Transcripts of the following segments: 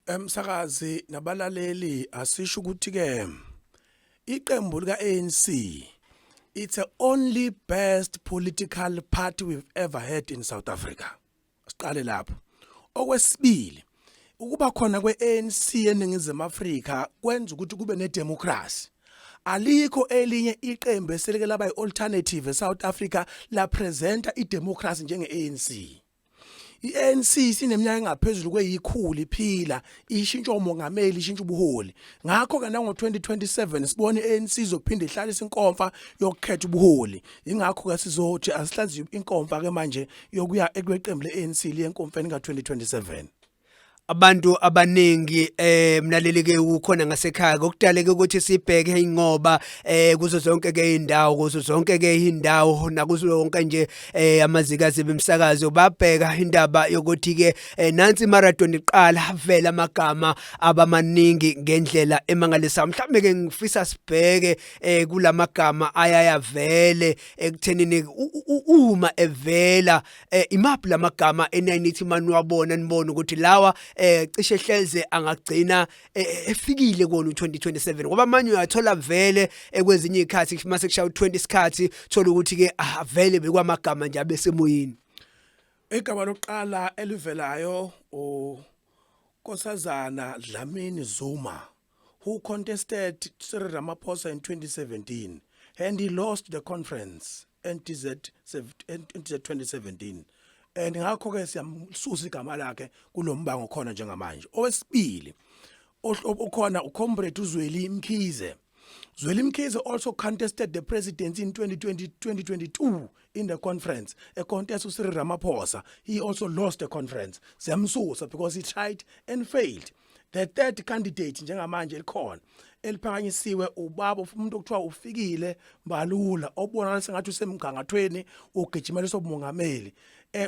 Emsakazi nabalaleli, asisho ukuthi ke iqembu lika ANC, it's the only best political party we've ever had in South Africa. Siqale lapho. Okwesibili, ukuba khona kwe-ANC eNingizimu Afrika kwenza ukuthi kube nedemocracy. Alikho elinye iqembu eselike laba yi-alternative eSouth Africa la presenta idemocracy njenge-ANC. I-ANC sineminyaka engaphezulu kweyikhulu iphila, ishintsha umongameli, ishintsha ubuholi. Ngakho ke nango-2027 sibone i-ANC izophinde ihlalise inkomfa yokukhetha ubuholi. Ingakho ke sizothi asihlaziye inkomfa ke manje yokuya ekweqembu le-ANC liye enkomfeni ka-2027. Abantu abaningi, mlaleli ke, ukhona ngasekhaya kokudaleke ukuthi sibheke ingoba kuzo zonke ke indawo, kuzo zonke ke indawo, nakuzo yonke nje amazikazi bemsakazo babheka indaba yokuthi ke nansi marathon iqala, vela amagama abamaningi ngendlela emangalisayo. Mhlawumbe ke ngifisa sibheke kulamagama ayaya vele ekuthenini uma evela, imaphi lamagama enayinithi maniwabona nibona ukuthi lawa cishe hleze angagcina efikile kona u2027, ngoba manje uyathola vele ekwezinye izikhathi mase kushaya u20 isikhathi, thola ukuthi ke vele bekwamagama nje abesemoyeni. Igama lokuqala elivelayo uNkosazana Dlamini Zuma, who contested Cyril Ramaphosa in 2017 and he lost the conference NTZ NTZ 2017, and ngakho ke siyamsusa igama lakhe kulombango khona njengamanje. Owesibili okhona uComrade uZweli Mkhize. Zweli Mkhize also contested the presidency in 2020 2022 in the conference, a contest uCyril Ramaphosa. He also lost the conference. Siyamsusa because he tried and failed. The third candidate njengamanje elikhona eliphakanyisiwe ubaba umuntu okuthiwa uFikile Mbalula, obonakala sengathi usemgangathweni ugijimela sobumongameli.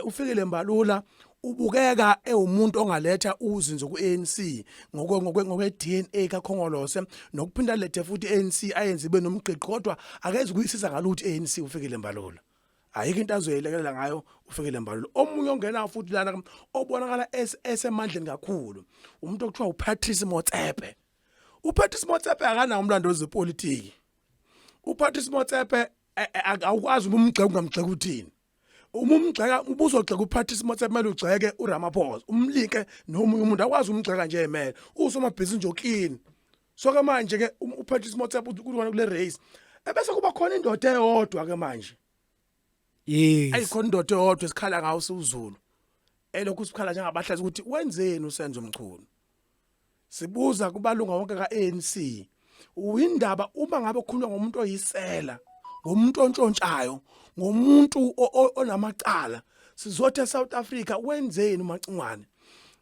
UFikile Mbalula ubukeka ewumuntu ongaletha uzinzo ku-ANC ngokwe DNA kaKhongolose, nokuphinda lethe futhi ANC ayenze ibe nomgqiqo, kodwa akeze kuyisiza ngalutho ANC uFikile Mbalula. Ayikho into azoyelekelela ngayo uFikile Mbalula. Omunye ongenayo futhi lana obonakala esemandleni kakhulu umuntu okuthiwa uPatrice Motsepe. UPatrice Motsepe akanawo umlando wezepolitiki. UPatrice Motsepe awukwazi umgxeka, ungamgxeka uthini? Uma umgxeka, ubuzogxeka uPatrice Motsepe, kumele ugxeke uRamaphosa, umlinke nomunye umuntu. Akwazi umgxeka nje emele usomabhizinisi nje oclean. So ke manje ke uPatrice Motsepe ukhona kule race, ebese kuba khona indoda eyodwa ke manje. Ayikhona indoda eyodwa esikhala ngawo siwuZulu, elokhu sikhala njengabahlazi ukuthi wenzeni uSenzo Mchunu. Sibuza kubalunga wonke ka-ANC uyindaba, uma ngabe kukhulunywa ngomuntu oyisela, ngomuntu ontshontshayo, ngomuntu onamacala, sizothi eSouth Africa wenzeni uMacingwane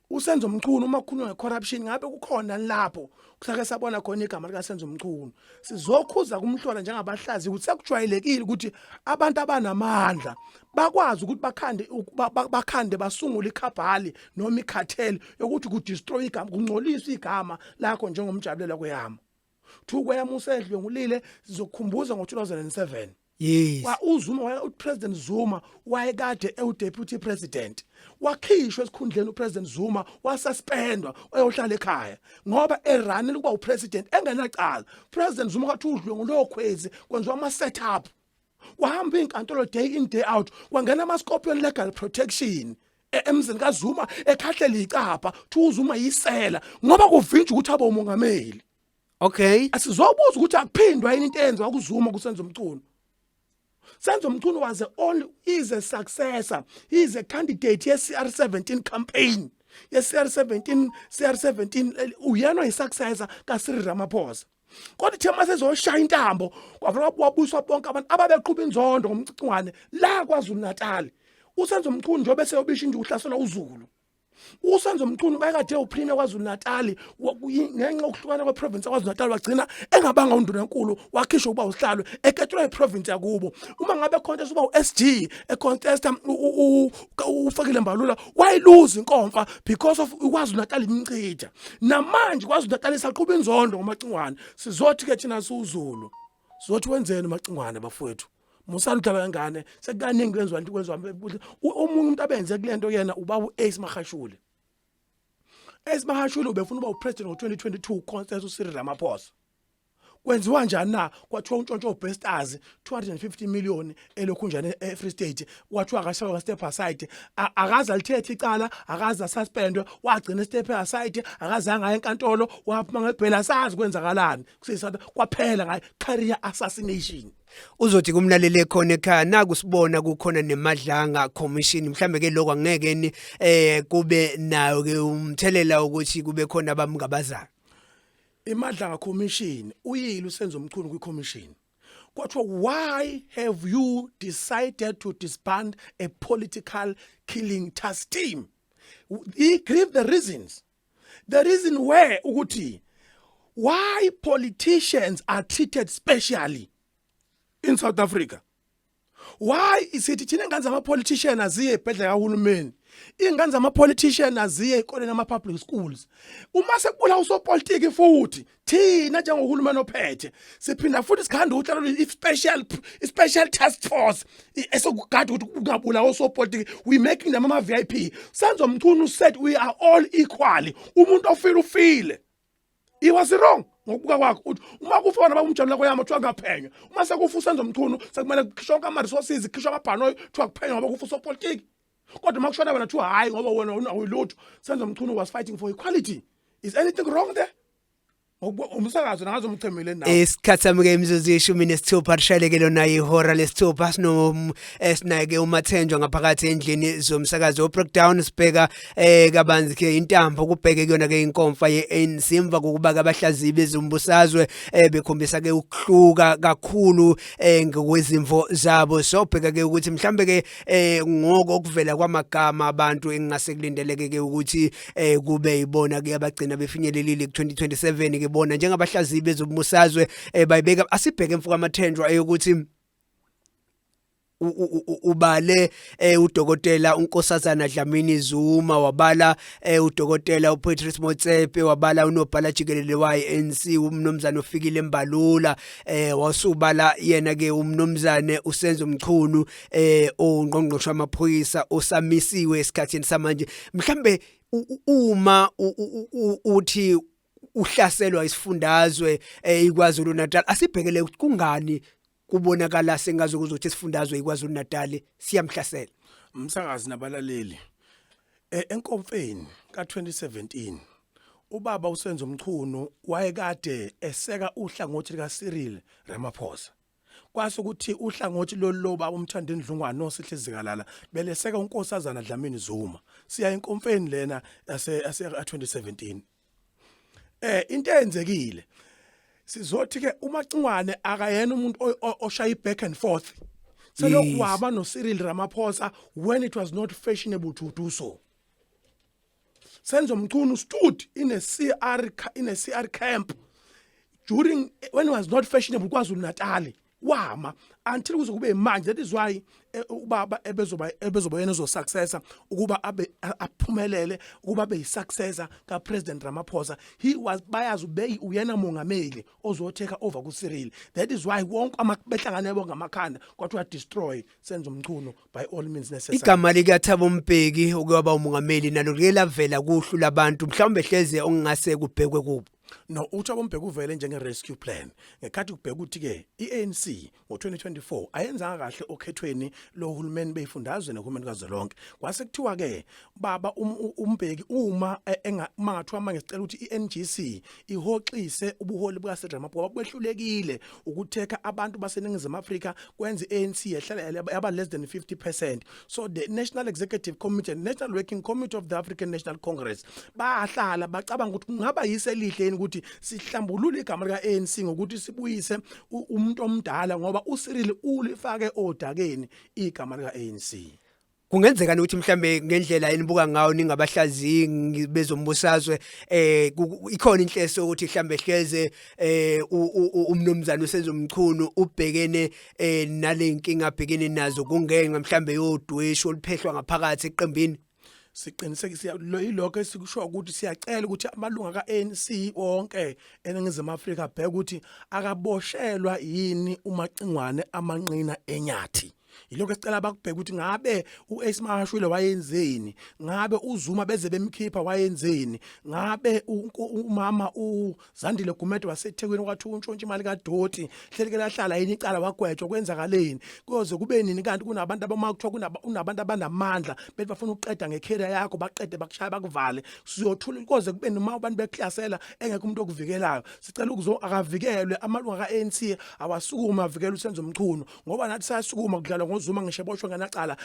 uSenzo Mchunu? Uma kukhulunywa ngecorruption, ngabe kukhona lapho kusake sabona khona igama likaSenzo Mchunu? Sizokhuza kumhlola njengabahlazi ukuthi sekujwayelekile ukuthi abantu abanamandla bakwazi ukuthi bakhande basungule icabal noma icartel yokuthi kudestroy igama, kungcoliswe igama lakho njengomjabulela kweyama thukweyama usedlwengulile. Sizokukhumbuza ngo-2007 wa uZuma uPresident Zuma wayekade ewu-deputy president, wakhishwa esikhundleni uPresident Zuma, wasuspendwa, wayohlala ekhaya ngoba erunela ukuba upresident engenacala. President Zuma kwathi udlwengulo khwezi, kwenziwa ama setup, kwahamba inkantolo day in day out, kwangena ama Scorpion Legal Protection emzini kaZuma ekhahlela icapha thi uZuma yisela ngoba kuvinjwa ukuthi abe umongameli. Asizobuza ukuthi akuphindwa yini into eyenziwa kuZuma kuSenzo Mchunu. Senzo Mchunu was the only is a successor, he is a candidate ye CR17 campaign, ye CR17. CR17 uyena oyisuccessor ka Cyril Ramaphosa, kodwa ithe mase ezoshaya intambo kwavela wabuyiswa bonke abantu ababeqhuba inzondo ngomcicingwane la KwaZulu Natal. USenzo Mchunu njengoba eseyobisha inje uhlaselwa uZulu. USenzo Mchunu bayekade upremier KwaZulu Natal, ngenxa yokuhlukana kweprovince yaKwaZulu Natal wagcina engabanga undunankulu, wakhishwa ukuba usihlalo, eketulwa iprovince yakubo. Uma ngabe contest uba uSG econtesta uFikile Mbalula, wayiluza inkomfa because of iKwaZulu Natal imchitha. Namanje KwaZulu Natal isaqhuba inzondo ngoMacingwane. Sizothi ke thina siwuZulu, sizothi wenzeni uMacingwane bafowethu? Musani udlala kangane, sekukaningi kwenziwa into, kwenziwa. Omunye umuntu abenze kulento yena ubaba uAce Magashule. Ace Magashule ubefuna uba upresident ngo2022, contest uCyril Ramaphosa. Kwenziwa njani na? Kwathiwa untshontsho Besters 250 million elokhu njani eFree State. Kwathiwa akashawa, step aside. Akaze alithethe icala, akaze suspendwe, wagcina step aside, akazange aye enkantolo, waphuma ngebail. Asazi kwenzakalani kusisatha, kwaphela ngaye, career assassination. Uzothi kumlaleli khona ekhaya, naku sibona kukhona neMadlanga Commission, mhlambe ke lokho angeke ni kube nayo ke umthelela ukuthi kube khona abamngabazayo? IMadlanga Commission, uyile uSenzo Mchunu kwi-commission, kwathiwa, "Why have you decided to disband a political killing task team?" He gave the reasons. The reason were ukuthi why politicians are treated specially in South Africa. Why isithi thina ingane zama politician aziye ebhedlela kahulumeni, ingane zama politician aziye ezikoleni ama public schools. Uma sekubula usopolitiki futhi thina njengohulumeni ophethe siphinda futhi sikhanda uhlelo i special task force esokugada ukuthi kungabulawa osopolitiki. We making them ama VIP. Senzo Mchunu said we are all equal, umuntu ofile ufile. He was wrong ngokubuka kwakho uthi uma kufa wona babumjabula kweyama kuthiwa kungaphenywa, uma sekufa uSenzo Mchunu sekumele kukhishwe onke ama-resources, kukhishwe amabhanoyi, kuthiwa kuphenywa ngoba kufa usopolitiki, kodwa uma kushona wena kuthiwa hhayi, ngoba wena awuyilutho. Senzo Mchunu was fighting for equality. Is anything wrong there? Umsakazo nangaze umchemile nawe. Isikhathi sami ke imizuzu 16 lishayeleke lona ihora lesithupha. Sino esinaye uMathenjwa ngaphakathi endlini zomsakazo breakdown. Sibheka kabanzi ke intambo kubheke kuyona ke inkomfa yeANC emva kokuba abahlaziyi bezombusazwe bekhombisa ke ukuhluka kakhulu ngokwezimvo zabo. So bheka ke ukuthi mhlambe ke ngoko okuvela kwamagama abantu engingase kulindeleke ke ukuthi kube ibona ke abagcina befinyelelile ku2027 ke, bona njengabahlaziyi bezombusazwe bayibeka. Asibheke, mfoka Mathenjwa, eyokuthi ubale udokotela uNkosazana Dlamini Zuma, wabala udokotela uPatrice Motsepe, wabala unobhala jikelele waye-ANC umnumzane uFikile Mbalula, wasubala yena ke umnumzane uSenzo Mchunu, ongqongqoshe wamaphoyisa osamisiwe esikhathini samanje. Mhlambe uma uthi uhlaselwa isifundazwe iKwaZulu Natal, asibhekele ukuthi kungani kubonakala sengaze kuzothi isifundazwe iKwaZulu Natal siyamhlasela. Umsakazi nabalaleli, enkomfeni ka2017 ubaba uSenzo Mchunu wayekade eseka uhlangothi lika Cyril Ramaphosa. Kwase ukuthi uhlangothi lolu loba uMthandeni Dlungwane noSihle Zikalala beleseka uNkosazana Dlamini Zuma. Siya enkomfeni lena yase 2017. Into eyenzekile, sizothi ke uMacingwane akayena umuntu oshaya back and forth. Selokhu waba no Cyril Ramaphosa when it was not fashionable to do so. Senzo Mchunu stood in a CR camp during when it was not fashionable KwaZulu Natal, wama until kuze kube manje. That is why ubaba ebezoba yena ozo successor ukuba abe aphumelele ukuba abe yi-successor ka President Ramaphosa. He was bayazi ube uyena mongameli ozotheka over ku Cyril. That is why wonke behlangane bonke ngamakhanda, kwathiwa destroy Senzo Mchunu by all means necessary. Igama likaThabo Mbeki okwaba umongameli nalo like lavela kuhlu labantu mhlawumbe hleze ongase kubhekwe kubo. No, uThabo Mbeki uvele njenge rescue plan ngekhathi kubheka ukuthi ke iANC ngo2024 ayenzanga kahle okhethweni lohulumeni beyifundazwe nohulumeni kazwelonke. Kwase kuthiwa ke baba uMbeki uma uma ngathiwa manje sicela ukuthi iNGC ihoxise ubuholi buka Cyril Ramaphosa, kwehlulekile ukuthekha abantu baseNingizimu Afrika, kwenza iANC yehlala yaba less than 50%. So the National Executive Committee and National Working Committee of the African National Congress bahlala bacabanga ukuthi kungaba yiselihle yini ukuthi sihlambulule igama lika ANC ngokuthi sibuyise umuntu omdala, ngoba uCyril ulifake odakeni igama lika ANC. Kungenzeka ukuthi mhlambe ngendlela enibuka ngayo ningabahlaziyi bezombusazwe ikhona inhleso ukuthi mhlambe hleze umnumzane uSenzo Mchunu ubhekene nale nkinga abhekene nazo kungenxa mhlambe yodweshu oluphehlwa ngaphakathi eqembini? Siqinisekisa lo yilokho esikusho ukuthi siyacela ukuthi amalunga ka-ANC wonke eNingizimu Afrika abheke ukuthi akaboshelwa yini uMacingwane amanqina enyathi. Yilokho esicela bakubheke ukuthi ngabe uAce Magashule wayenzeni, ngabe uZuma beze bemkhipha wayenzeni, ngabe umama uZandile Gumede waseThekwini kwathi untshontsha imali kaDoti hlelike lahlala yini icala, wagwetshwa, kwenzakaleni, kuyoze kube nini kanti kunabantu abama kuthiwa kunabantu abanamandla bethi bafuna ukuqeda ngecareer yakho, baqede bakushaya bakuvale. Siyothula koze kube noma abantu bekuhlasela engekho umuntu okuvikelayo. Sicela ukuzo akavikelwe, amalunga ka-ANC awasukuma avikele uSenzo Mchunu, ngoba nathi sayasukuma kudlalwa ngoZuma, ngisho eboshwe ngenacala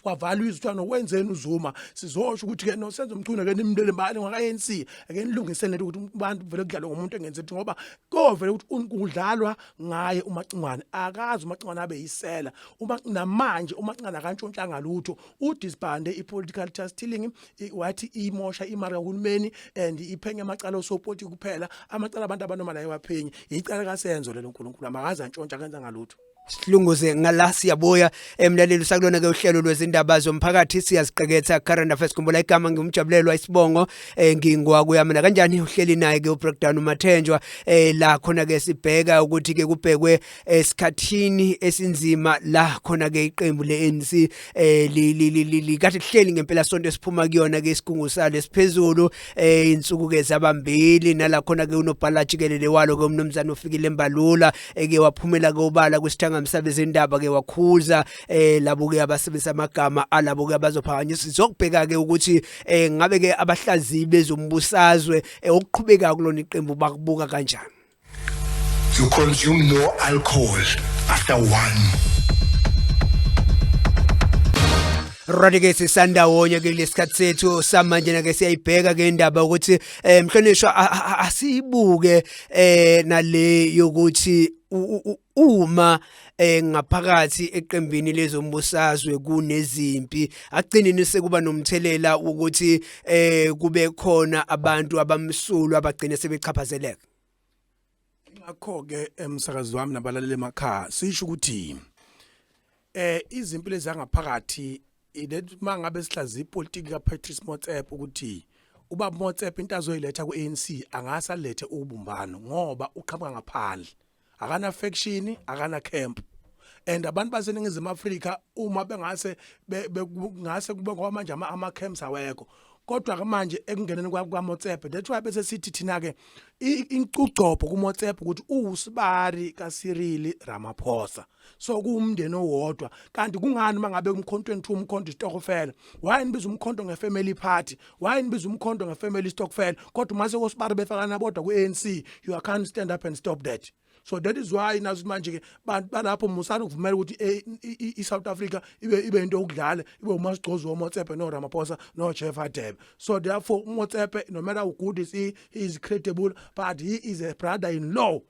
kwavalwa izwe, kuthiwa nokwenzeni uZuma. Sizosho ukuthi-ke noSenzo Mchunu ake nimlele mbali ngaka-ANC, ake nilungiseni lento ukuthi abantu vele kudlalwe ngomuntu engenzi ukuthi, ngoba kovele ukuthi kudlalwa ngaye. UMacingwane akazi, uMacingwane abe yisela uma namanje uMacingwane akantshontshanga lutho. Udisbande i-political stealing, wathi imosha imali kahulumeni and iphenya amacala osopolitiki kuphela, amacala abantu abanoma naye waphenyi. Icala kaSenzo lelo, uNkulunkulu amakaze antshontsha, kenza ngalutho. Silunguze ngala, siyabuya emlaleli sakulona ke uhlelo lwezindaba zomphakathi, siyaziqeketha current affairs. Khumbula igama ngumjabulelwa, isibongo ngingwa kuyamina kanjani, uhleli naye ke ubreakdown uMathenjwa. La khona ke sibheka ukuthi ke kubhekwe esikhathini esinzima la khona ke iqembu leANC li kade lihleli ngempela sonto esiphuma kuyona ke isigungu salo esiphezulu, insuku ke zabambili, nala khona ke unobhala jikelele walo ke umnumzane uFikile Mbalula eke waphumela ke ubala kwisithangami sabezindaba ke wakhuza labo ke abasebenzisa amagama alabo ke abazophakanyiswa. Sizokubheka ke ukuthi ngabe ke abahlaziyi bezombusazwe okuqhubeka kulona iqembu bakubuka kanjani. You consume no alcohol after 1. Right ke, sisandawonye ke kulesikhathi sethu samanje ke, siyayibheka ke indaba ukuthi mhlonishwa, asibuke nale yokuthi uma ngaphakathi eqembini lezombusazwe kunezimpi, agcineni sekuba nomthelela ukuthi kube khona abantu abamsulwa abagcine sebechaphazeleka. Ngakho ke, emsakazi wami nabalaleli emakhaya, sisho ukuthi izimpilo ezangaphakathi ile mangabe sihlaziya ipolitiki kaPatrice Motsepe, ukuthi ubaba Motsepe into azoyiletha ku-ANC angasalethe ubumbano, ngoba uqhamuka ngaphandle, akana faction, akana camp, and abantu baseNingizimu Afrika uma bengase ngase kube, ngoba manje ama camps awekho, kodwa ke manje ekungeneni kwaMotsepe, that's why bese sithi thina ke incucopho kuMotsepe ukuthi uwusibari kaCyril Ramaphosa, so kuwumndeni owodwa. Kanti kungani mangabe uMkhonto 22, uMkhonto istokofela, why nibiza uMkhonto ngefamily party, why nibiza uMkhonto ngefamily stokfela, kodwa uma sekosibari befakana bodwa ku-ANC, you can't stand up and stop that? So that is why nazo manje ke bantu balapho musana ukuvumela ukuthi i-South Africa ibe into yokudlala, ibe umasigcozo woMotsepe no Ramaphosa no Jeff Radebe. So therefore uMotsepe, no matter how good is he, he is credible, but he is a brother in law.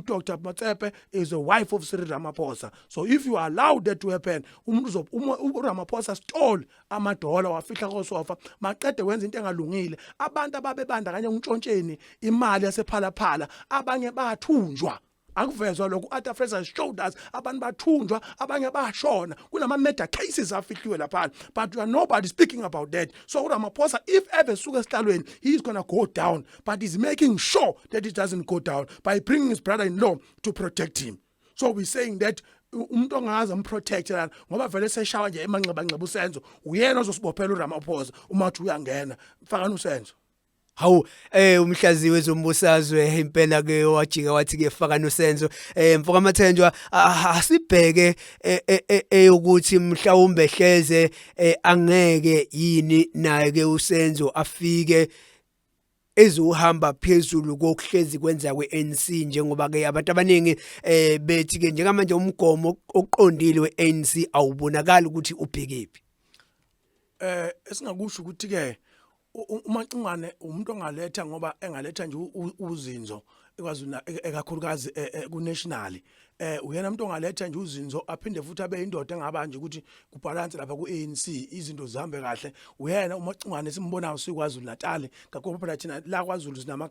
Dr Motsepe is a wife of Cyril Ramaphosa. So if you allow that to happen, umuntu uRamaphosa stole amadola wafihla kosofa, maqede wenza into engalungile. Abantu ababebandakanya untshontsheni imali yasePhalaphala, abanye bathunjwa, akuvezwa lokho. Arthur Fraser showed us abantu bathunjwa, abanye bashona, kunama murder cases afihliwe lapha, but you are nobody speaking about that. So uRamaphosa, if ever suka esihlalweni, he is going to go down, but he's making sure that it doesn't go down by bringing his brother-in-law to protect him. So we're saying that umuntu ongaze amprotect lana, ngoba vele seshawa nje emanxeba nxeba, uSenzo uyena ozosibophela uRamaphosa uma uthi uyangena. Fakani uSenzo. Hawu, umhlaziyi wezombusazwe impela ke wajika wathi ke faka noSenzo. Mfoka Mathenjwa, asibheke eyokuthi mhlawumbe hleze angeke yini naye ke uSenzo afike ezohamba phezulu kokuhlezi kwenza kwe-ANC, njengoba ke abantu abaningi bethi ke njengamanje umgomo oqondile we-ANC awubonakali ukuthi ubhekephi. Esingakusho ukuthi ke uMacingwane umuntu ongaletha, ngoba engaletha nje uzinzo eKwaZulu, ekakhulukazi ku national. Uyena umuntu ongaletha nje uzinzo, aphinde futhi abe indoda engaba nje ukuthi kubalance lapha ku-ANC, izinto zihambe kahle. Uyena uMacingwane simbonayo sikwaZulu Natal, kakhulu phela thina la kwaZulu sinama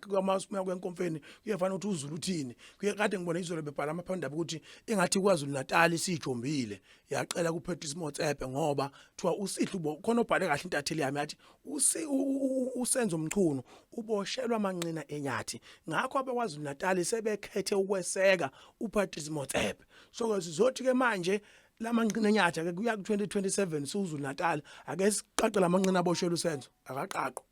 kwenkomfeni, kuyefana ukuthi uZulu uthini. Kuye kade ngibona izolo bebhala amaphephandaba ukuthi ingathi kwaZulu Natal sijombile yaqela kuPatrice Motsepe, ngoba kuthiwa uSihle ubo khona obhale kahle intatheli yami yathi uSenzo Mchunu uboshelwa amanqina enyathi, ngakho abakwaZulu Natal sebekhethe ukweseka uPatrice Motsepe. So ke sizothi ke manje Lamanqina enyathi ke kuya ku-2027 siwuZulu Natal, ake siqaqe lamanqina aboshelwe uSenzo, akaqaqwa.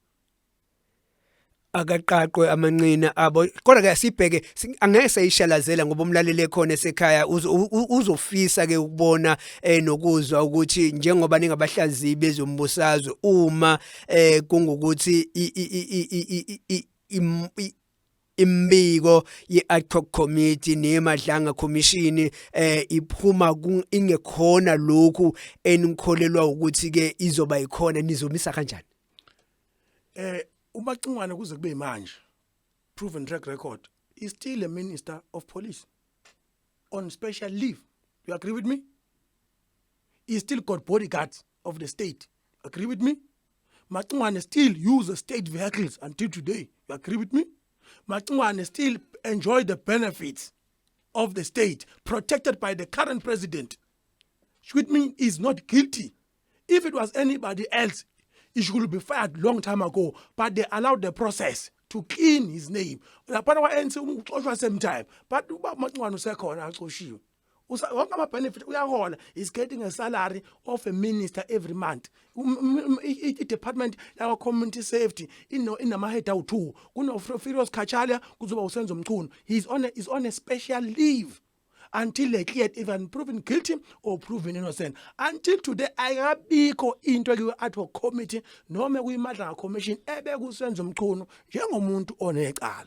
Akaqaqwe amanqina abo, kodwa ke sibheke, angeke sayishalazela ngoba umlaleli ekhona esekhaya uzofisa ke ukubona nokuzwa ukuthi njengoba ningabahlaziyi bezombusazwe, uma kungukuthi imbiko ye-ad hoc committee neMadlanga Commission iphuma ingekhona lokhu enikholelwa ukuthi ke izoba ikhona, nizomisa kanjani? UMacingwane kuze kube manje, proven track record, is still a minister of police on special leave. You agree with me? He still got bodyguards of the state. Agree with me? Macingwane still use state vehicles until today. You agree with me? Macingwane still enjoy the benefits of the state, protected by the current president, which means he's not guilty. If it was anybody else, he should be fired long time ago, but they allowed the process to clean his name. Laphana kwa-ANC uxoshwa same time, but uba Macingwane usekhona, axoshiwe. Wonke ama-benefit uyahola, is getting a salary of a minister every month. I-department yakwa-community safety inama-head awu-two, kuno-Firoz Cachalia, kuzoba uSenzo Mchunu. He's on a special leave until they cleared, even proven guilty or proven innocent. Until today ayikabikho into ekuyi-ad hoc committee noma ekuyiMadlanga Commission ebekuSenzo Mchunu njengomuntu onecala.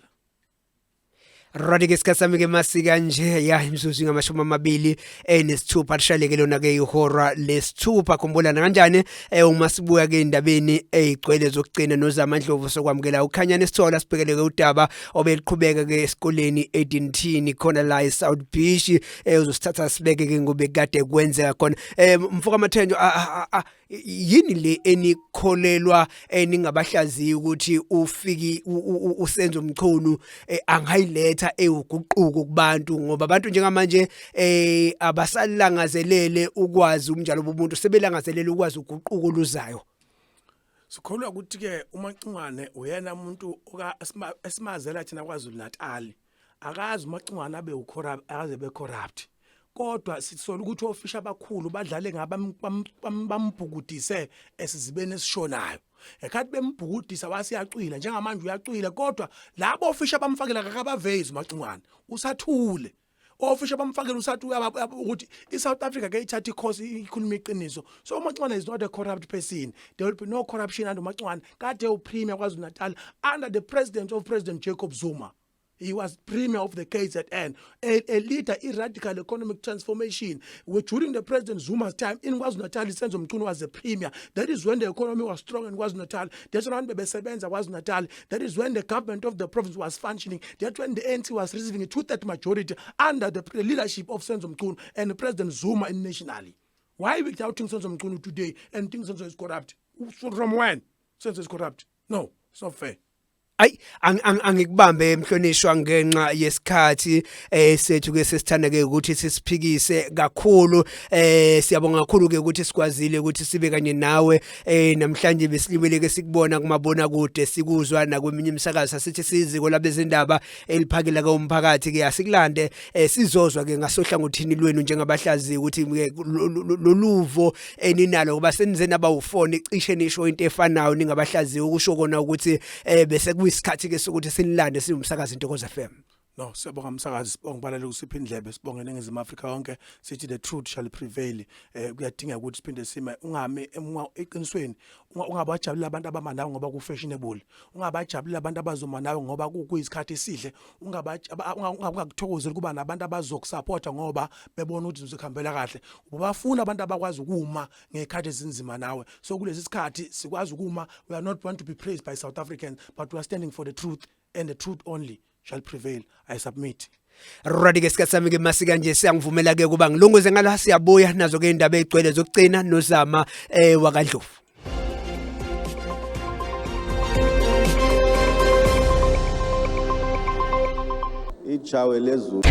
Right ke, isikhathi sami ke masika nje ya imizuzu 26 lishaleke lona ke ihora lesithupha. Khumbula kanjani uma sibuya ke indabeni ezigcwele zokugcina noZamandlovu, sokwamukela uKhanyana Sithola, sibhekele ke udaba obeliqhubeka ke esikoleni Edintini khona la eSouth Beach. Uzosithatha sibeke ke ngobe kade kwenzeka khona. Mfoka Mathenjo, yini le enikholelwa eningabahlaziyi ukuthi ufiki uSenzo Mchunu angayiletha ewuguquko kubantu, ngoba abantu njengamanje abasalangazelele ukwazi umnjalo bomuntu, sebelangazelele ukwazi uguquko oluzayo? Sikholwa ukuthi ke uMacingwane uyena umuntu esimazela thina kwaZulu Natal. Akazi uMacingwane abe ucorrupt, akaze be corrupt, kodwa sisola ukuthi ofisha abakhulu badlale ngabambhukudise esizibeni esishonayo. Ekhathi bembhukudisa wasiyacwila, njengamanje uyacwila, kodwa labo ofisha bamfakela akakabavezi. uMacingwane usathule, ofisha bamfakela usathi ukuthi iSouth Africa ke ithatha icourse ikhuluma iqiniso. So uMacingwane is not a corrupt person. There will be no corruption. And uMacingwane kade upremier KwaZulu Natal under the president of President Jacob Zuma. He was premier of the KZN, a leader in radical economic transformation. Where during the President Zuma's time in KwaZulu-Natal, Senzo Mchunu was a premier. That is when the economy was strong in KwaZulu-Natal. That's when bebesebenza KwaZulu-Natal. That is when the government of the province was functioning. That's when the ANC was receiving a two-third majority under the leadership of Senzo Mchunu and President Zuma in nationally. Why we doubting Senzo Mchunu today and think Senzo is corrupt? From when Senzo is corrupt? No, it's not fair. Ayi, angikubambe emhlonishwa ngenxa yesikhathi sethu ke, sesithanda ke ukuthi sisiphikise kakhulu. Siyabonga kakhulu ke ukuthi sikwazile ukuthi sibe kanye nawe namhlanje. Besilibele ke sikubona kumabona kude, sikuzwa nakweminye imisakazo, asithi siziko labezindaba eliphakela ke umphakathi ke, asikulande sizozwa ke ngasohlangothini lwenu njengabahlaziyi ukuthi ke loluvo eninalo, ngoba senize naba ufone cishe nisho into efanayo ningabahlaziyi, ukusho kona ukuthi bese kuyisikhathi ke sokuthi sinilande siwumsakazi Intokozo FM. No, siyabonga umsakazi, sibonga kubalele usipha indlebe, sibonge eNingizimu Afrika yonke, sithi the truth shall prevail. Kuyadingeka ukuthi siphinde sime, ungami eqinisweni, ungabajabuleli abantu abama nawe ngoba ku fashionable, ungabajabuleli abantu abazoma nawe ngoba kuyisikhathi esihle, ungakuthokozeli kuba nabantu abazokusupporta ngoba bebona ukuthi uzokuhambela kahle. Ubafuna abantu abakwazi ukuma ngekhathi ezinzima nawe. So kulesi sikhathi sikwazi ukuma. We are not want to be praised by South Africans, but we are standing for the truth, and the truth only shall prevail. I submit. Right ke, isikhathi sami ke masika nje siyangivumela ke kuba ngilunguze ngala. Siyabuya nazo ke indaba ezigcwele zokugcina noZama wakaNdlovu. Ichawe lezulu.